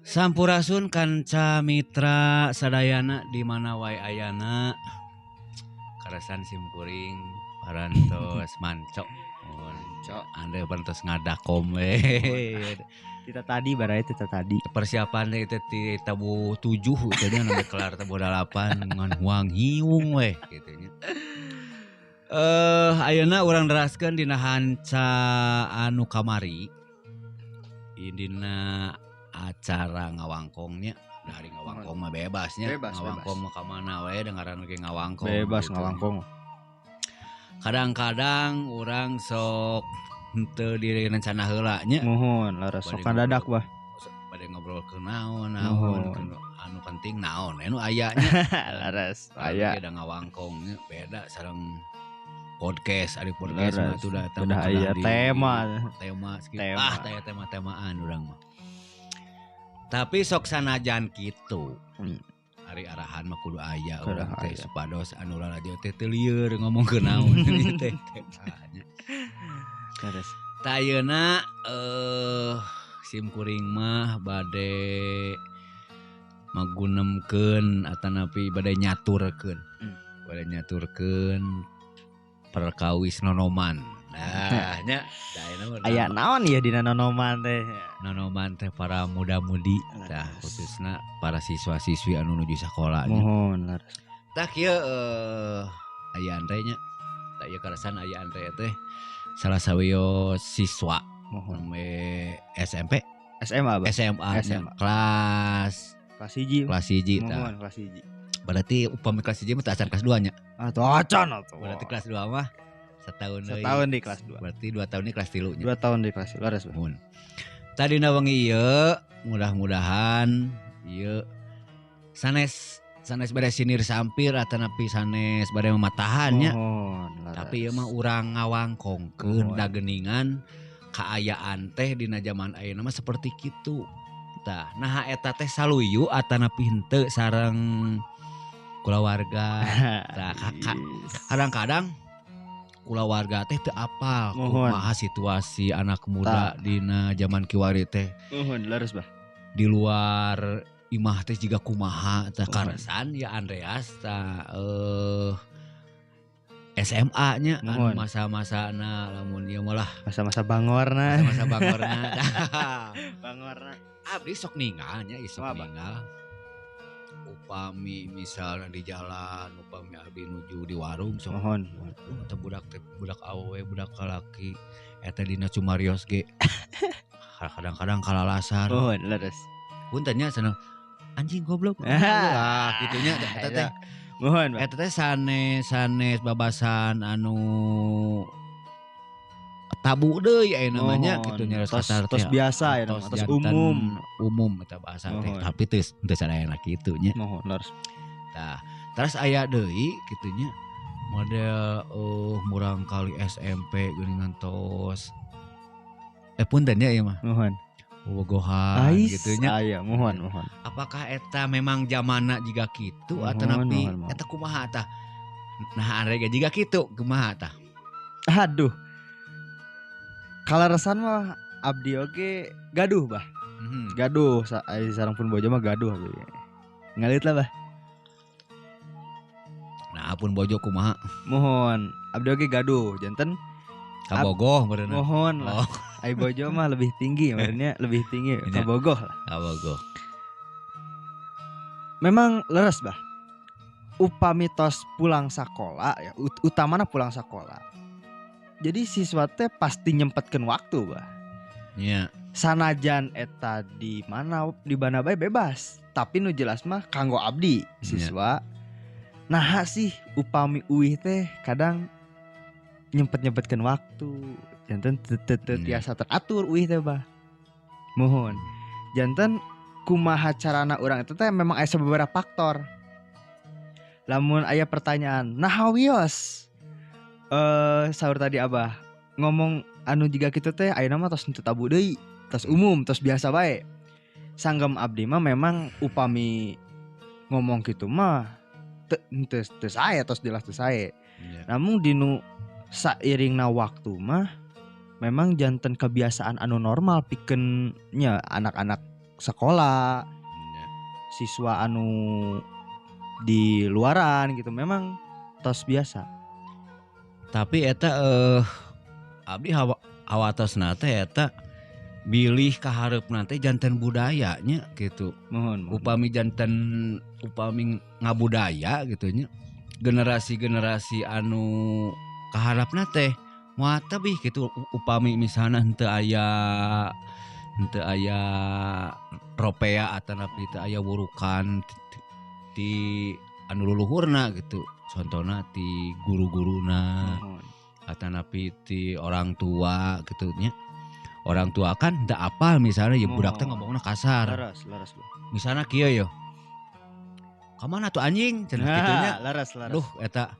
Sampurasun kanca mitra sadayana di mana wae ayana. Kaleresan simkuring parantos mancok. Mohon Cok. anda parantos ngadakom we. Kita tadi baraya kita tadi. Persiapan teh itu ti tabuh 7 itu nya nembe kelar tabuh 8 ngan huang hiung we kitu nya. Ayeuna urang neraskeun dina hanca anu kamari. Dina acara ngawangkongnya, dari ngawangkong mah bebasnya, Bebas, ngawangkong mah ka mana we dengaran ge ngawangkong. Bebas gitu. Ngawangkong. Kadang-kadang urang sok henteu direncana heula nya. Mohon laras sok dadak bah. Bade ngobrol ke naon naon anu penting naon anu aya nya. Laras aya. Beda ngawangkong nya beda sareng podcast, ari podcast mah atuh udah aya tema. Tema ah taya tema-temaan urang mah. Tapi sok sanajan kitu. Ari arahan mah kudu aya urang teh supados anu lalajo teh teu lieur ngomong ke naon teh nya. Terus tah ayeuna sim kuring mah bade magunemkeun atanapi bade nyaturkeun. Bade nyaturkeun perkawis nonoman. Nah, nya aya naon ieu dina nonoman teh? Nonoman teh para muda-mudi tah khususna para siswa-siswi anu nuju sakola nya. Mohon laras. Tah kieu aya Andre nya. Tah ieu kaleresan aya Andre teh salah sawios siswa mohon SMP, SMA bah. SMA, SMA. Kelas 1. Kelas 1 tah. Mohon kelas 1. Berarti upami kelas 1 mah teu acan kelas 2 nya. Atuh acan atuh. Berarti kelas 2 mah setahun deui. Setahun di kelas 2. Berarti 2 tahun di kelas 3 nya. 2 tahun di kelas 3. Laras. Mun. Tadina wengi ieu mudah-mudahan ieu sanes sanes bade sinir sampir atanapi sanes bade mematahan nya. Tapi ieu mah urang ngawangkongkeun da geuningan kaayaan teh dina jaman ayeuna mah seperti kitu. Tah, naha eta teh saluyu atanapi henteu sareng kulawarga. Tah, kadang-kadang kulawarga teh teu apal kumaha situasi anak muda dina jaman kiwari teh. Mohon leres bah. Di luar imah teh jiga kumaha tah karesan ya Andreas tah SMA nya anu masa-masana lamun ieu mah lah masa-masa bangorna. Masa-masa bangorna. Bangorna. Abdi sok ninggal nya, sok ninggal. Upami misalnya di jalan, upami abdi nuju di warung sok. Mohon. Atau budak teh budak awewe, budak kalaki eta dina cumarios ge. Kadang-kadang kalalasar. Mohon leres. Punten nya cenah anjing goblok. Lah kitu nya eta teh. Mohon. Eta teh sanes babasan anu tabu deui aya namanya kitu nya kasar tos biasa ya tos umum umum eta bahasa teh tapi teu teu sadayana kitu nya. Mohon leres. Tah, terus aya deui kitu nya model murang kali SMP geuningan tos punten nya ieu mah. Mohon. Bobogohan kitu nya. Aya mohon mohon. Apakah eta memang zamana jiga kitu atanapi eta kumaha tah? Nah arega jiga kitu kumaha tah? Aduh. Kaleresan mah abdi oge gaduh bah. Gaduh sareng pun bojo mah gaduh abdi. Ngalit lah bah. Nah pun bojo kumaha? Mohon abdi oge gaduh janten kabogoh meureunna. Mohon lah. Ai bojo mah lebih tinggi maksudnya lebih tinggi kabogoh lah. Kabogoh. Memang leres bah. Upami tos pulang sakola ya utamana pulang sakola. Jadi siswa teh pasti nyempetkeun waktu bah. Iya. Sanajan eta di mana di mana bae bebas, tapi nu jelas mah kanggo abdi siswa. Nah sih upami uih teh kadang nyempet-nyempetkeun waktu. Janten teu tiasa teratur uih teh bah. Mohon. Janten kumaha carana urang eta teh memang aya beberapa faktor. Lamun aya pertanyaan, nah wios sahur tadi abah ngomong anu jiga kitu teh ayeuna mah tos teu tabu deui, tos umum, tos biasa bae. Sanggem abdi mah memang upami ngomong kitu mah teu sae, tos jelas teu sae. Yeah. Namun dinu sairingna waktu mah memang janten kebiasaan anu normal pikeun nya anak-anak sekolah, siswa anu di luaran gitu memang tos biasa. Tapi eta abdi hawatosna teh eta bilih kahareupna teh janten budayanya gitu. Mohon. Upami janten upami ngabudaya gitu nya. Generasi-generasi anu kaharepna teh moal tebih gitu upami misalna henteu aya ropea atanapi teu aya wurukan ti anu luluhurna gitu. Contohna ti guru-guruna atanapi ti orang tua gitu nya. Orang tua kan teu apal misalnya ya budak teh ngomongna kasar. Leres. Misalnya kieu yo. Ka mana tuh anjing cenah kitu nya. Leres. Duh eta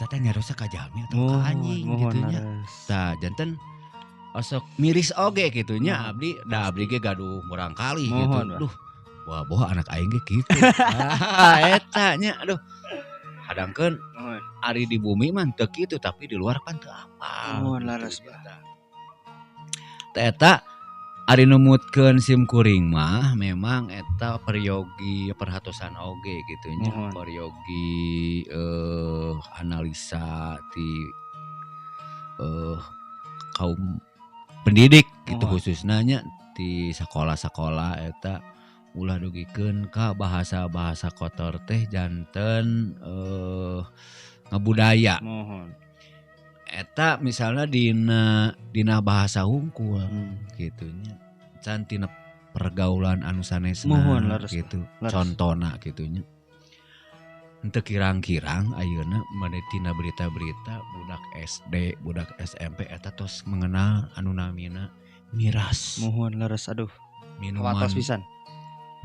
teh nyarosa ka jalmi atau ka anjing kitu nya. Tah janten osok miris oge kitu nya abdi da abdi ge gaduh murangkalih gitu. Duh wah boh anak aing ge kitu. Eta nya aduh. Hadangkeun ari di bumi mah teu kitu tapi di luar kan teu apal. Mohon leres bah. Eta ari numutkeun sim kuring mah memang eta peryogi perhatosan oge gitu nya, peryogi analisa ti kaum pendidik gitu khususna nya ti sakola-sakola eta ulah dugikeun ka bahasa-bahasa kotor teh janten ngabudaya. Mohon. Eta misalnya dina bahasa hungkul gitu nya. Can tina pergaulan anu sanesna gitu. Contona gitu nya. Henteu kirang-kirang ayeuna mane tina berita-berita budak SD, budak SMP eta tos mengenal anu namina miras. Mohon leres aduh. Minuman pisan.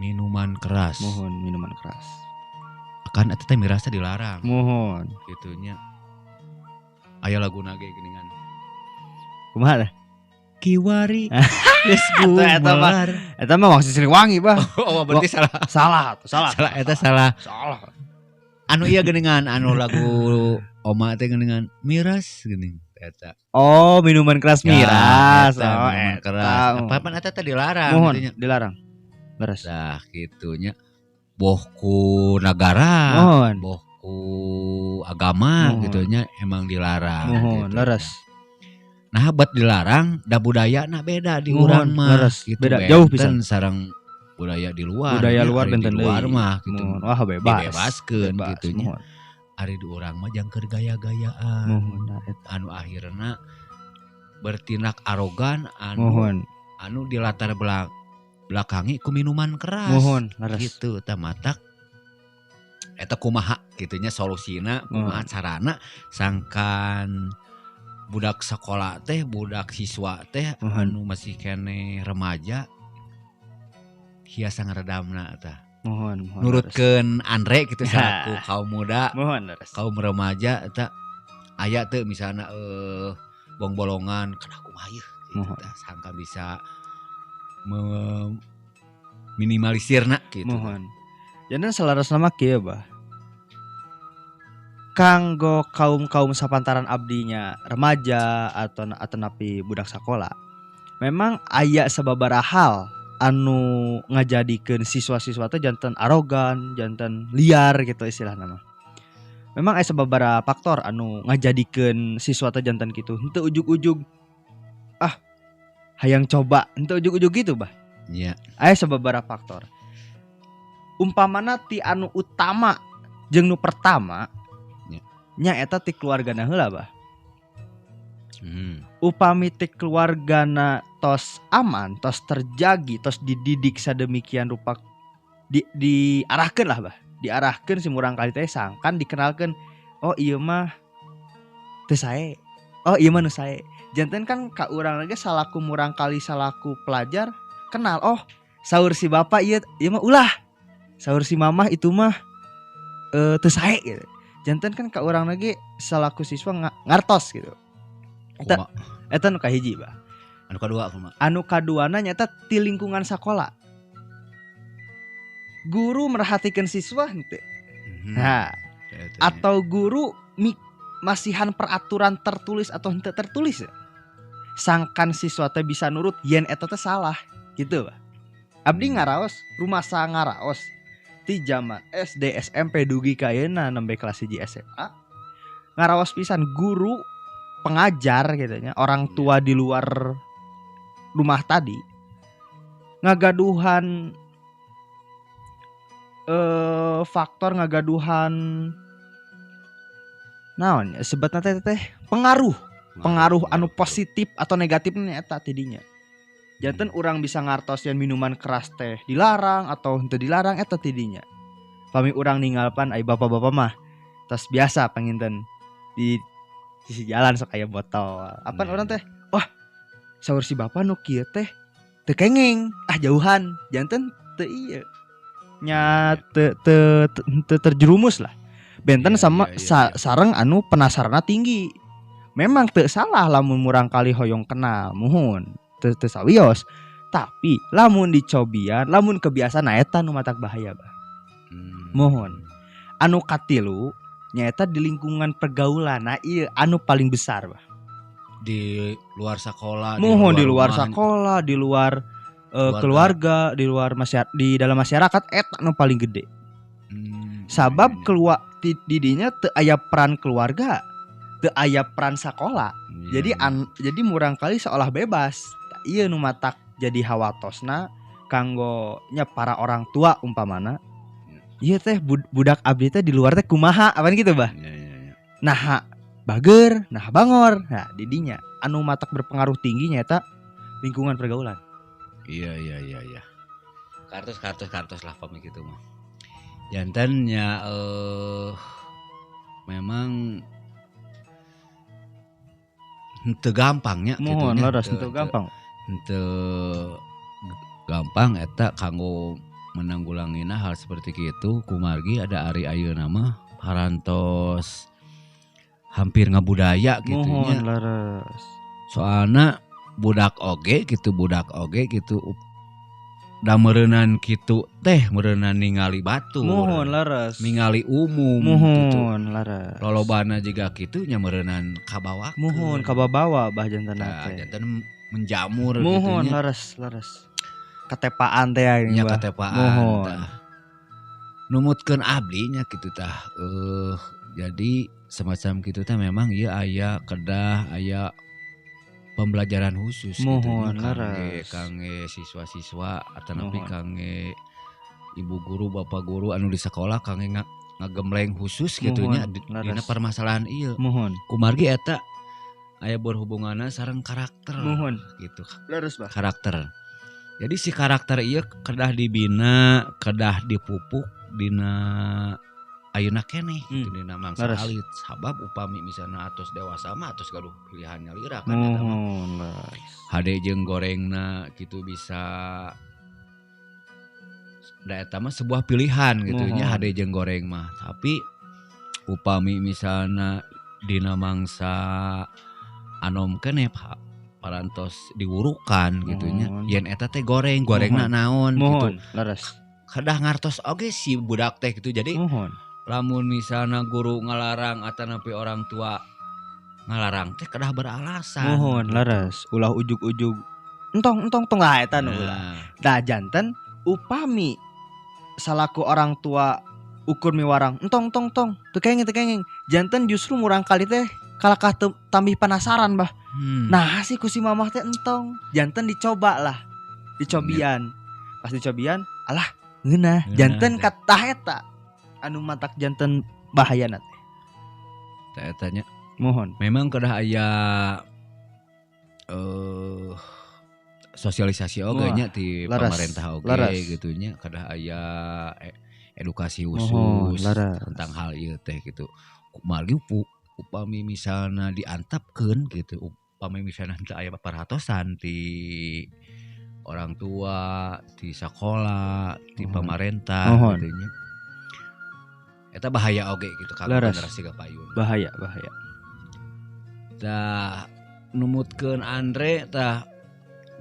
Minuman keras. Mohon minuman keras. Kan eta teh mirasna dilarang. Mohon gitu nya. Aya laguna ge geuningan. Kumaha teh? Kiwari geus gumelar. Eta mah Wangsi Siliwangi bah. Oh, berarti salah. Salah atuh, salah. Salah eta salah. Salah. Anu ieu geuningan anu lagu oma teh geuningan miras geuning eta. Oh, minuman keras ya, miras. Eta, oh, minuman keras. Apa-apa eta teh dilarang. Mohon, gitu dilarang. Leres. Tah kitunya. Boh ku nagara. Mohon. Boh ku agama gitu nya emang dilarang. Mohon, gitu. Leres. Nah, buat dilarang da budayana beda di urang mah leres. Gitu. Beda jauh pisan sareng budaya di luar. Budaya luar benten di luar mah gitu. Mohon. Wah, bebas. Dibebaskeun gitu nya. Ari di urang mah jangkeur gaya-gayaan. Mohon, anu akhirna bertindak arogan anu mohon. Anu di latar belakangi ku minuman keras. Mohon, leres. Gitu tah matak eta kumaha gitunya solusina kumaha carana sangkan budak sekolah teh budak siswa teh anu masih kene remaja hiasa ngaredamna tah. Mohon nurutkeun Andre gitu salaku kaum muda. Mohon leres. Kaum remaja eta aya teu misalna bong-bolongan kana kumaha ieu gitu tah sangka bisa meminimalisirna gitu. Mohon. Jangan selaras nama kieu bah. Kanggo kaum-kaum sapantaran abdinya remaja atau napi budak sakola. Memang aya sababaraha hal anu ngajadikeun siswa-siswa teh janten arogan, janten liar gitu istilahna mah. Memang aya sababaraha faktor anu ngajadikeun siswa teh janten kitu. Henteu ujug-ujug ah hayang coba, henteu ujug-ujug gitu bah. Iya. Aya sababaraha faktor. Umpamana ti anu utama jeung nu pertama nya eta ti keluargana heula bah. Upami ti keluargana tos aman, tos terjagi, tos dididik sademikian rupa diarahkeun lah bah. Diarahkeun si murang kali teh sangkan dikenalkeun, oh ieu mah teu sae. Oh ieu mah nu sae. Janten kan ka urang lagi salaku murang kali salaku pelajar kenal, oh saur si bapak ieu mah ulah. Saur si mamah itu mah teu sae gitu. Janten kan ka urang lagi salaku siswa ngartos gitu. Eta nu kahiji bah. Anu kadua kumaha? Anu kaduana nyata ti lingkungan sakola. Guru merhatikan siswa henteu. Nah, atau guru masihan peraturan tertulis atau henteu tertulis ya. Sangkan siswa teh bisa nurut yen eta teh salah gitu bah. Abdi ngaraos, rumasa ngaraos ti zaman SD, SMP dugi ka ayeuna nembe kelas 1 SMA. Ngaraos pisan guru pengajar gitu nya, orang tua di luar rumah tadi ngagaduhan faktor, ngagaduhan naon ya, sebetna teh teh pengaruh pengaruh anu positif atau negatif eta tidinya. Janten urang bisa ngartos yang minuman keras teh dilarang atau henteu dilarang eta tidinya. Pami urang ninggal pan ai bapak-bapak mah tos biasa panginten di sisi jalan sok aya botol. Apan urang teh, wah, saur si bapak nu kieu teh teu kenging, ah jauhan. Janten teu ieu nya, teu teu teu terjerumus lah. Benten sama iya, sareng anu penasaranna tinggi. Memang teu salah lamun murangkali hoyong kenal, muhun, teu teu sawios. Tapi lamun dicobian, lamun kebiasaan, nah eta nu matak bahaya, Bah. Muhun. Anu katilu nyaeta di lingkungan pergaulan. Nah, ieu anu paling besar, Bah. Di luar sekolah, Muhun, di luar rumah, sekolah, di luar keluarga. Keluarga, di luar masyarakat, di dalam masyarakat eta nu paling gede. Sabab keluar di didinya teu aya peran keluarga, teu aya peran sekolah. Jadi jadi murangkali seolah bebas. Ieu nu matak jadi hawatosna kanggo nya para orang tua umpamana. Ieu teh budak abdi teh di luar teh kumaha, apaan gitu, Bah? Iya. Nah, bager, nah bangor. Nah, didinya anu matak berpengaruh tinggi nyaeta lingkungan pergaulan. Iya. Kartos kartos kartos lah pami gitu mah. Janten nya memang henteu gampang nya gitu Muhun, nya. Leres, henteu gampang. Henteu gampang eta kanggo menanggulangina hal seperti itu, kumargi ada ari ayeuna mah parantos hampir ngabudaya gitu Muhun, nya. Leres. Soalna budak oge gitu, budak oge gitu da meureunan kitu teh meureunan ningali batur. Muhun, leres. Ningali umum gitu. Muhun, leres. Lolobana jiga kitu nya meureunan kabawakeun. Muhun, kababawa, Bah, janten Tah, teh. Janten menjamur gitu Muhun, nya. Leres, leres. Ketepaan teh ini, Nya Bah. Ketepaan Muhun. Tah. Numutkeun abdi nya kitu tah. Jadi semacam kitu teh memang ieu aya kedah aya pembelajaran khusus gitu Muhun, nya kangge leres. Kangge siswa-siswa atanapi Muhun. Kangge ibu guru, bapak guru anu di sekolah kangge ngagembleng khusus gitu nya Muhun, dina leres. Permasalahan ieu. Muhun. Kumargi eta aya berhubunganna sareng karakter Muhun. Gitu. Leres, Bah. Karakter. Jadi si karakter ieu kedah dibina, kedah dipupuk dina ayeuna keneh gitu, dina mangsa alit. Sabab upami misalna atos dewasa mah atos gaduh pilihan nyalira kan eta mah. Muhun, leres. Hade jeung gorengna gitu bisa, da eta mah sebuah pilihan gitu nya, Muhun. Hade jeung goreng mah. Tapi upami misalna dina mangsa anom keneh parantos diwurukan gitu nya. Muhun. Yen eta teh goreng, gorengna naon gitu. Muhun, leres. Kedah ngartos oge si budak teh gitu. Jadi Muhun. Lamun misalna guru ngalarang atanapi orang tua ngalarang teh kedah beralasan. Muhun, gitu. Leres. Ulah ujug-ujug entong entong tong lah eta nu ulah. Nah, Nah, janten upami salaku orang tua ukur miwarang entong tong tong teu kenging teu kenging, janten justru murangkali teh kalakah teu tambih penasaran, Bah. Nah sih ku si mamah teh entong, janten dicoba lah, dicobian. Pas dicobian, alah ngeunah. Ngeunah Janten teh. Katah eta anu matak janten bahayana teh. Tah eta nya. Muhun. Memang kedah aya sosialisasi oge Wah, nya ti leres, pamarentah oge leres. Gitu nya, kedah aya edukasi Muhun, khusus leres. Tentang hal ieu teh gitu. Kumargi upami misalna diantepkeun gitu, upami misalna teu aya perhatosan ti orang tua, ti sakola, ti Muhun. pamarentah Muhun. gitu nya. Eta bahaya oge gitu kanggo Leres. generasi kapayun. Bahaya, bahaya. Tah, numutkeun Andre tah,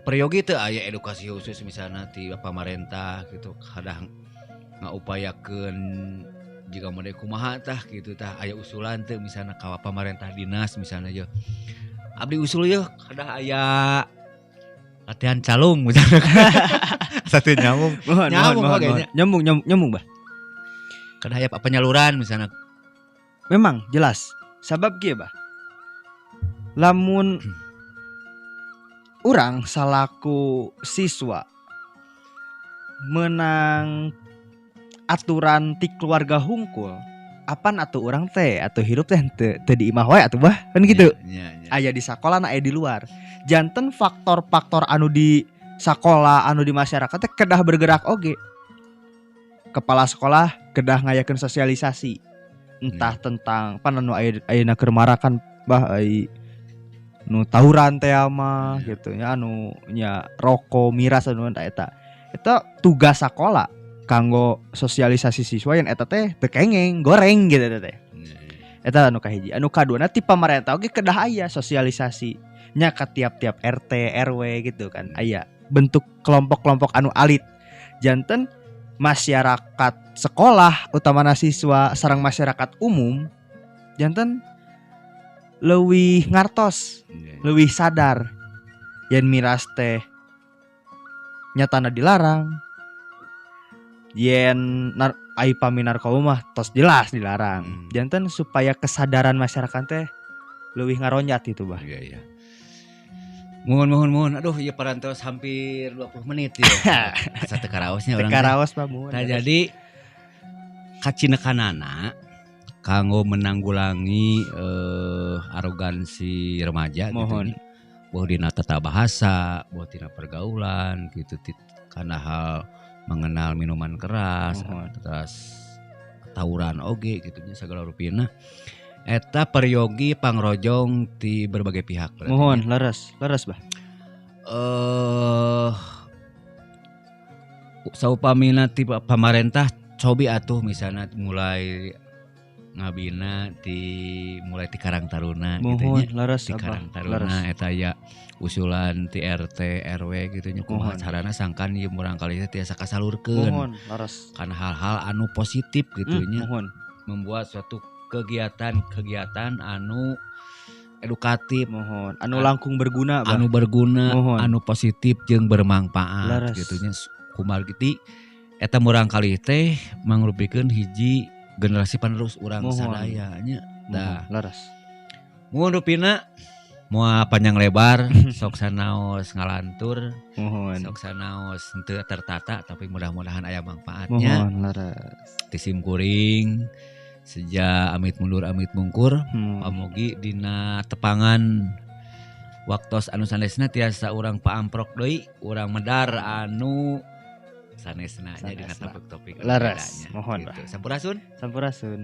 peryogi teu aya edukasi khusus misalna ti pamarentah gitu, kadang ngaupayakeun jika mode kumaha tah gitu tah, aya usulan teu misalna ka pamarentah, dinas misalna, ye abdi usul ye kedah aya latihan calung misalnya? Satu nyambung. Mohon, Nyambung mohon, oge mohon. Nya. Nyambung, nyambung, nyambung, Bah. Kedah aya penyaluran misalnya. Memang jelas. Sabab kieu, Bah. Lamun urang salaku siswa menang aturan ti keluarga hungkul, apan atuh urang teh atau hirup teh teu teu di imah wae atuh, Bah, kan gitu. Nya. Aya di sakola, aya di luar. Janten faktor-faktor anu di sakola, anu di masyarakat teh kedah bergerak oge. Kepala sekolah kedah ngayakeun sosialisasi, entah tentang pan anu aya ayeuna keur marakan, Bah, ai nu tawuran teh mah gitu ya, anu nya rokok, miras, anu eta eta eta tugas sakola kanggo sosialisasi siswa yang eta teh teu kengeng goreng gitu eta teh. Nya. Eta anu kahiji. Anu kaduana, ti pamarentah oge kedah aya sosialisasi nya ka tiap-tiap RT RW gitu kan, aya bentuk kelompok-kelompok anu alit. Janten masyarakat sekolah, utamana siswa sareng masyarakat umum, janten leuwih ngartos, Nya. leuwih sadar yen miras teh nyatana dilarang, yen ai pami narkoba mah tos jelas dilarang. Janten supaya kesadaran masyarakat teh leuwih ngaronjat itu, Bah. Iya. Mohon, mohon, mohon. Aduh, iya, parantos hampir 20 menit ya. Asa teu karaosnya urang teh. Karaos, Pak, muhun. Nah, jadi kacinekanana kanggo menanggulangi arogansi remaja gitu Mohon. Nya. Boh dina tata bahasa, boh dina pergaulan gitu, karena hal mengenal minuman keras, terus tawuran oge gitu nya, segala rupina. Eta peryogi pangrojong ti berbagai pihak berarti Mohon, nya. Leres, leres, Bah. Saupamina ti pamarentah cobi atuh misalnya mulai ngabina ti mulai ti Karang Taruna gitu Mohon, nya. leres, Ti Abah. Karang Taruna Leres. eta aya usulan ti RT RW gitu nya, kumaha carana sangkan ieu murangkalih teh tiasa kasalurkeun Mohon, leres. kana hal-hal anu positif gitu nya, Mohon. membuat suatu kegiatan-kegiatan anu edukatif, Mohon. Anu langkung berguna, Bah. Anu berguna, Mohon. Anu positif jeung bermanfaat gitu nya. Kumargi eta murangkalih teh mangrupikeun hiji generasi panerus urang sadaya nya. Mohon, Tah. leres. Mun rupina moal panjang lebar, sok sanaos ngalantur, Mohon. sok sanaos henteu tertata, tapi mudah-mudahan aya manfaatnya. Mohon, leres. Ti sim kuring seja amit mundur amit mungkur, pamugi dina tepangan waktos anu sanesna tiasa urang paamprok deui, urang medar anu sanesna nya dina Sanesna. topik-topik anu Leres. bedanya, Mohon, gitu. Bah. Sampurasun. Sampurasun.